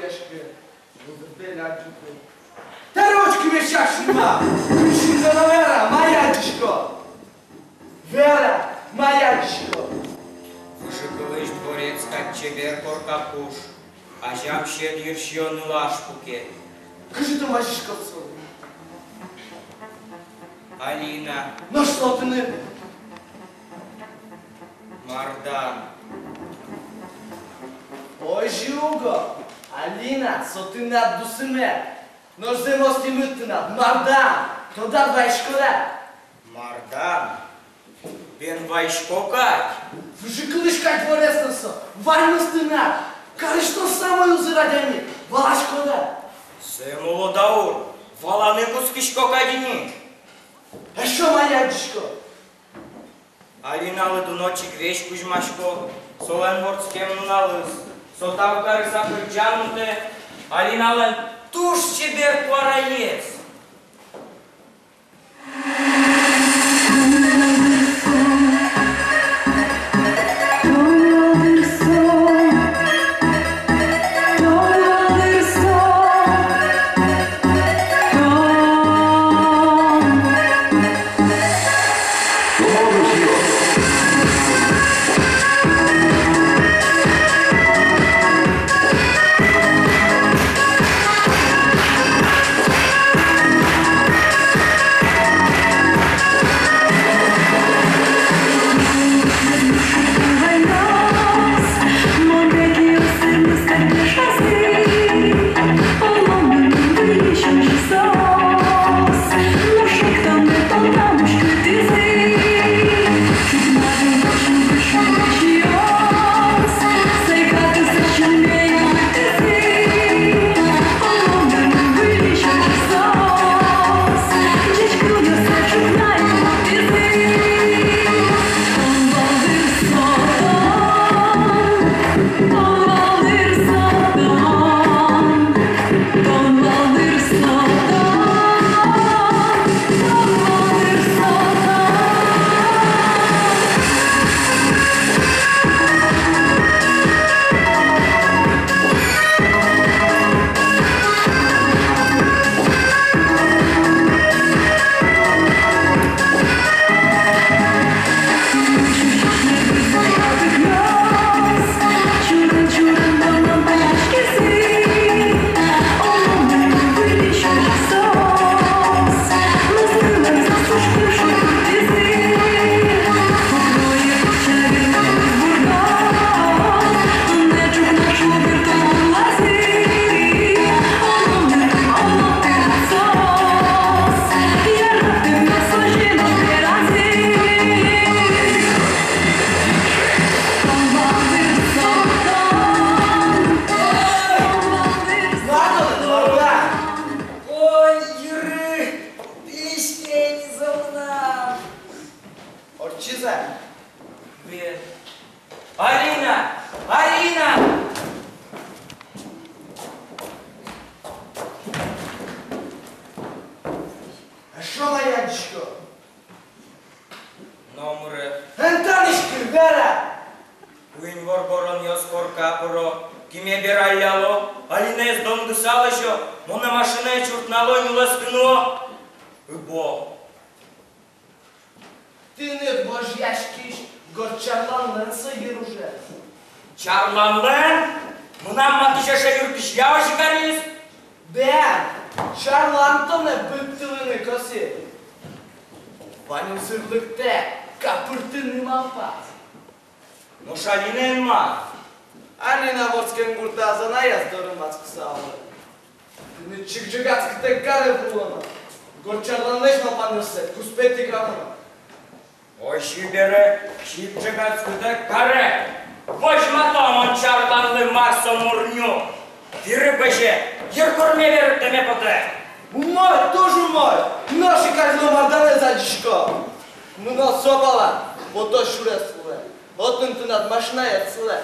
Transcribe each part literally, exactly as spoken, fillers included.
Эшкы, вузыртэ ляджукы. Тӥ учкы, меӵак синма, кышкыт но вера, мае адӟисько. Вера, мае адӟисько. Выжыкылысь дворец кадь чебер корка пуш. Азям сьӧд йырсиёнлы аш пуке. Кызьы тон вазиськод солы? Алина. Нош со тыныд? Мардан. Озьы уго, Алина, со тынад бусыед. Нош зэмос нимыд тынад Мардан. Тодад, вайиськод-а? Мардан? Бен, вайисько кадь. Выжыкылысь кадь дворецлэн со, ваньмыз тынад. Карысь но самой узыр адями, валаськод-а? Зэм, оло, даур, валаны кутскисько кадь ини. Эшшо мае адӟиськод? Алиналы дуно чик весь кузьмасько, солэн вордскем нуналыз. Со тау карыса кырӟан утэ. Алиналэн туж чебер куараез. Ой, йыры, письке ни зэмнам. Ортчиз-а? Бен. Алина! Алина! Эшшо мае адӟиськод? Номыр. Эн танӥськы, вера! Куинь воргоронъёс корка пыро, киме бералляло, Алинаез донгыса лэзё, монэ машинае чуртнало, нюлэскы нуо. Ыбо. Тыныд вожъяськись горд чарланлэн со йыр ужез. Чарланлэн? Мынам матысь эше йыр кызьы озьы кариз? Бен, чарлан тонэ быдтылыны косӥ. Ваньмыз узырлыктэ капыртыны малпаз. Нош Алинаен ма? Алина вордскем гуртаз анаяз доры ватскыса улэ. Тыныд чик ӝегатскытэк каре вуоно. Горд чарланлэсь малпанъёссэ куспетӥ гамон. Озьы бере, чик ӝегатскытэк каре. Возьмато мон чарланлы, мар со мурню. Пиры бызе, йыр курме берыктэме потэ. Умой, туж умой. Нош ик азьло Марданэз адӟисько. Мыно со пала, пото сюрес вылэ. Отын тынад машинаед сылэ.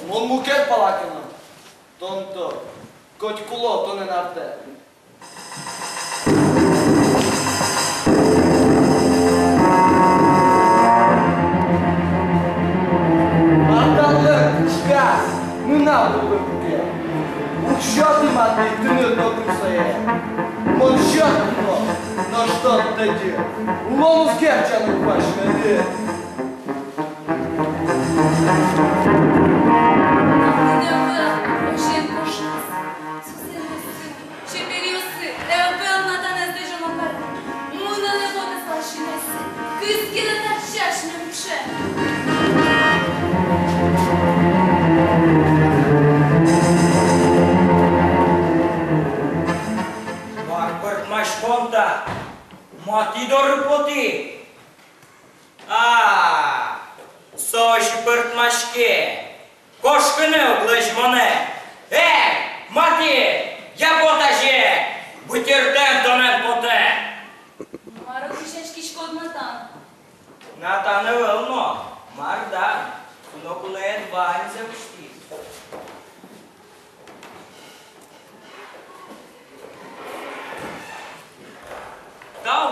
Мон мукет пала кема. Тон то, коть куло, тонэн артэ. Марданлэн кышказ, мынам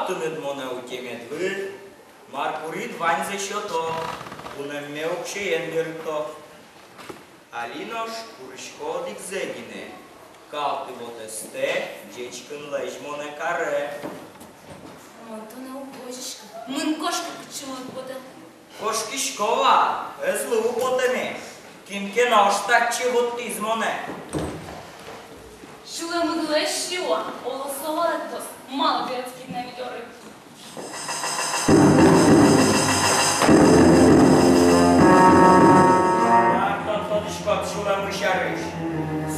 Тыныд монэ утемедлы, мар курид, ваньзэ сёто, туннэ мон уксёен берыкто. Али нош курисько одӥгзэ гинэ. Калты вотэстэ, ӟечкылэсь монэ каре. Мон тонэ уг возиськы. Мын, кошкы, кытчы мон потэ. Кошкисько вал, ӧз луы потэме. Кин ке но нош татчы вуттӥз монэ. Сюлэмыдлэсь сиё, оло, со валэктоз, малы берытскид на ми доры. Мар тон тодӥськод сюлэмы сярысь?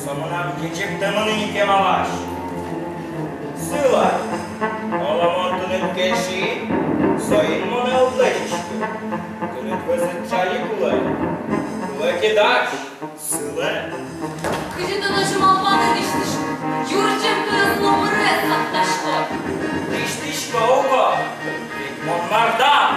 Со мынам ӟечектэмын ини кемалась. Сылэ, оло, мон тыныд кельши, соин монэ уд лэзиськы. Тыныд вӧзыд ӵали кулэ. Кулэ ке дась, сылэ. Кызьы тон озьы малпаны дӥсьтӥськод? Юрӟем кылэз номырез ваттаськод. Дӥсьтӥсько уго, ведь мон мардан.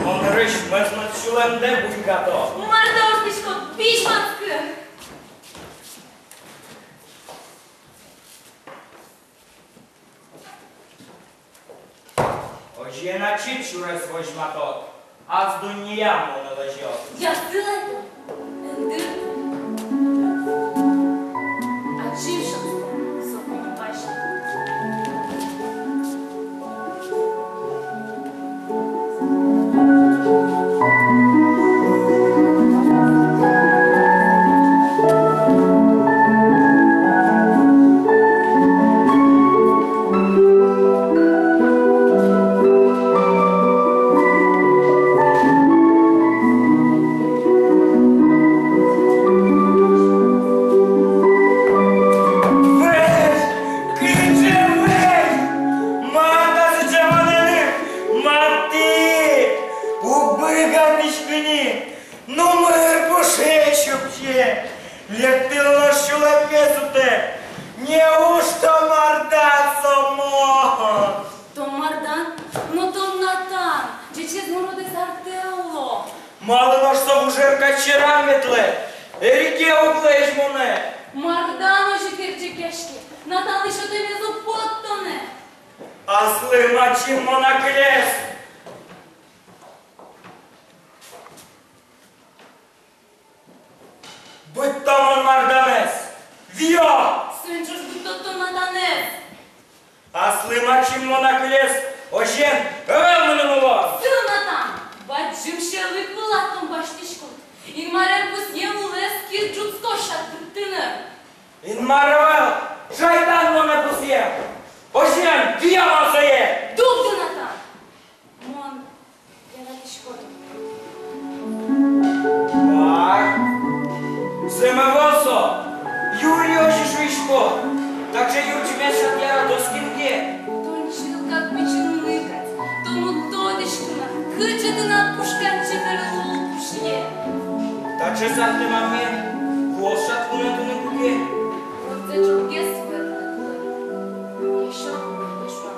Мон нырысь мӧзмыт сюлэмдэ буйгато. Мар та воштӥськод, пизьматскы! Озьыен ачид сюрес возьматод, ас дуннеям монэ лэзёд. Я, сылэ тон, эн дырты. Ачим шонскон, соку но пазьы. Вӧсь! Кыӵе вӧсь! Мар та сыӵе ванэны? Мар тӥ? Уг быгатӥськы ни. Номыр пушъе сюпсе, лек тыл но сюлэмме сутэ. Неужто мардан со мон? Тон мардан, но тон Натан, ӟечез но уродэз артэ, оло. Малы нош со вужер кадь сьӧрам ветлэ, эрике уг лэзь монэ? Мардан озьы керӟегъяське, Натанлы сётэмез уг поты тонэ. Аслым ачим мон акылез. Быдто мон марданэз! Виё! Соин ӵош быдтод тон Натанэз! Аслым ачим мон акылез, озьыен ӧвӧл мыным улон! Сылэ, Натан! Бадӟым сьӧлык вылад тон басьтӥськод. Инмарен пусъем улэз киз ӝутскоз шат быдтыны. Инмар ӧвӧл, шайтан монэ пусъем! Озьыен, виё мон сое! Дугды, Натан! Мон яратӥсько тонэ. Мар? Зэм ӧвӧл со. Юри озьы шуиськод. Таӵе юрӟымез шат яратоз кин ке. Тон чылкак пичи нуны кадь. Тон уд тодӥськы на, кыӵе тынад пушкан чебер лулпушъе. Таӵе сарты мамме луоз шат вунэтыны куке. Кудзэ ӝоггес ветлэ кулэ. Эшшо кулэ, эшшо.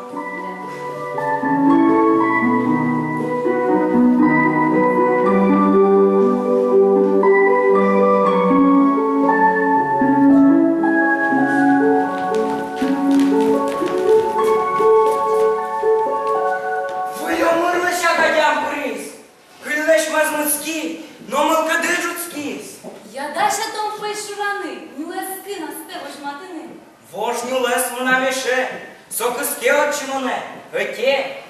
Выль омыр лэся кадям пыриз. Кыллэсь мӧзмытски, но мылкыды ӝутскиз. Я дась-а тон пӧйшураны, нюлэскын астэ возьматыны? Вож нюлэс мынам эше, со кыске отчы монэ, ӧте.